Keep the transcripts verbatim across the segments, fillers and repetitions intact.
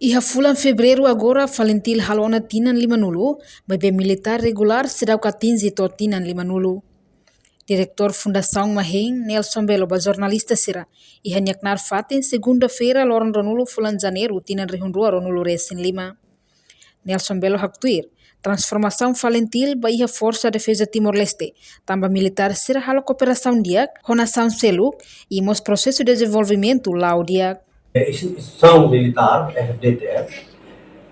Iha fulan Fevereiru agora, FALINTIL halo ona tinan limanulu, maibé militár regulár seidauk atinje to'o tinan limanulu. Diretór Fundasaun Mahen, Nelson Belo, ba jornalista sira iha nia knaar fatin, segunda-feira, loron ruanulu fulan Janeiru, tinan rihun rua ruanulu resin lima. Nelson Belo haktuir, transformasaun FALINTIL ba iha Forsa Defeza Timor-Leste, tanba militár sira halo kooperasaun di'ak ho nasaun seluk, i mós prosesu dezenvolvimentu la'o di'ak. Instituisaun militár, F D T F,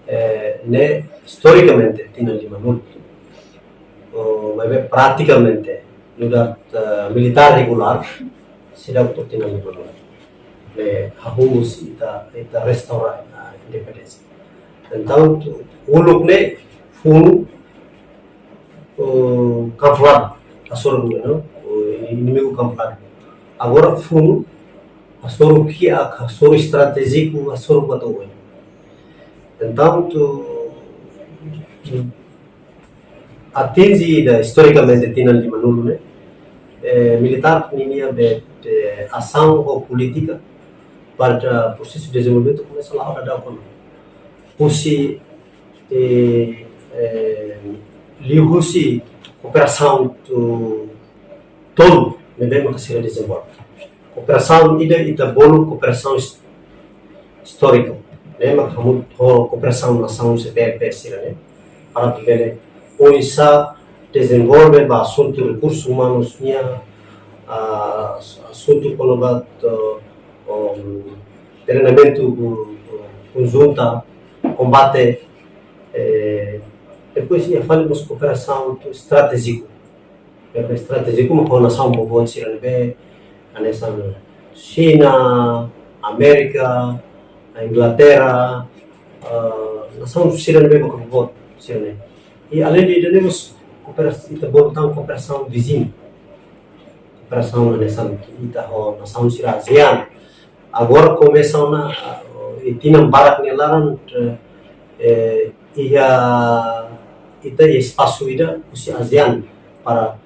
eh, ne'e istorikamente tinan limanulu. Oh, maibé pratikamente, nu'udar, eh, militár regulár, seidauk to'o tinan limanulu. Ne'e hahú husi ita, ita restaura, ah, independénsia. Entaun, uluk ne'e funu, oh, kamufladu, hasoru, no? Oh, inimigu kamufladu. Agora funu, hasoru kiak, hasoru estratéjiku, hasoru ba to'o oin. Entaun, atinje ida istorikamente tinan limanulu ne'e, eh, militár ninia be, be asaun ho polítika ba prosesu dezenvolvimentu komesa la'o daudaun ona. Husi, eh, eh, liuhusi kooperasaun tolu ne'ebé maka sira dezenvolve. Kooperasaun ida ita bolu kooperasaun is-, istóriku. Ne'e maka hamutuk ho kooperasaun nasaun C P L P sira-ne'e. Para atu bele oinsá dezenvolve ba asuntu rekursus umanus nian, ah, asuntu kona-ba, um, treinamentu, um, konjunta, kombate, eh, depois iha fali mós kooperasaun estratéjiku. Be estratéjiku mak ho nasaun boboot sira ne'ebé, hanesan Xina, Amérika, Inglaterra, eh, nasaun sira ne'ebé mak boboot sira-ne'e. I aleinde ida-ne'e mós kooperas-, ita bolu tan kooperasaun viziñu. Kooperasaun hanesan ita ho nasaun sira ASEAN. Agora komesa ona, ah, iha tinan barak nia laran, eh, eh, iha, ita iha espasu ida husi ASEAN para,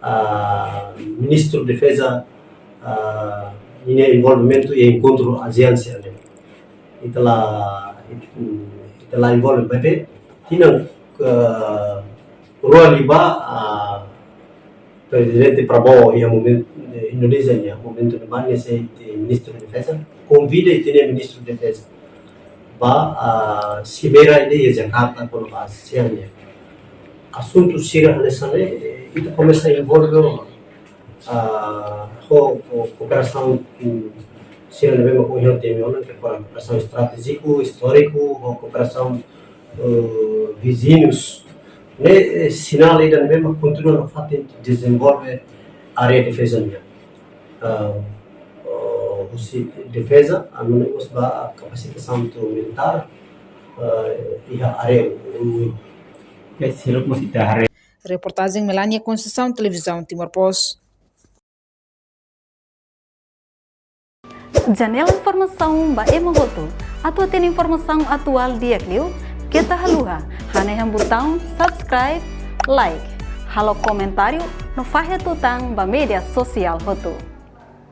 ah, Ministru Defeza, ah, ninia envolvimentu iha enkontru ASEAN sira-ne'e. Ita la, it-, ita la envolve, maibé tinan, eh, rua liubá, ah, Prezidente Prabowo iha momentu, eh, Indonézia nian, momentu ne'ebá nia sei Ministru Defeza, konvida ita-nia Ministru Defeza ba, ah, simeira ida iha Jakarta kona-ba ASEAN nian. Asuntu sira hanesan ne'e, eh, ita komesa envolve, ah, ho, ho kooperasaun, mm, sira ne'ebé mak ohin ha'u temi ona, ke kooperasaun estratéjiku, istóriku, ho kooperasaun, eh, viziñus. Ne'e, eh, sinál ida ne'ebé mak kontinua nafatin dezenvolve área defeza nian. Ah, oh, husi defeza, anu ne'e mós ba kapasitasaun atu militár, eh, iha área oioin. Oke, seluk mós ita haree. Reportajen Melania Conceição, Televizaun Timor Post. Janela informasaun ba ema hotu. Atu hatene informasaun atuál di'ak liu, keta haluha hanehan butaun subscribe, like, halo komentáriu, no fahe tutan ba média sosiál hotu.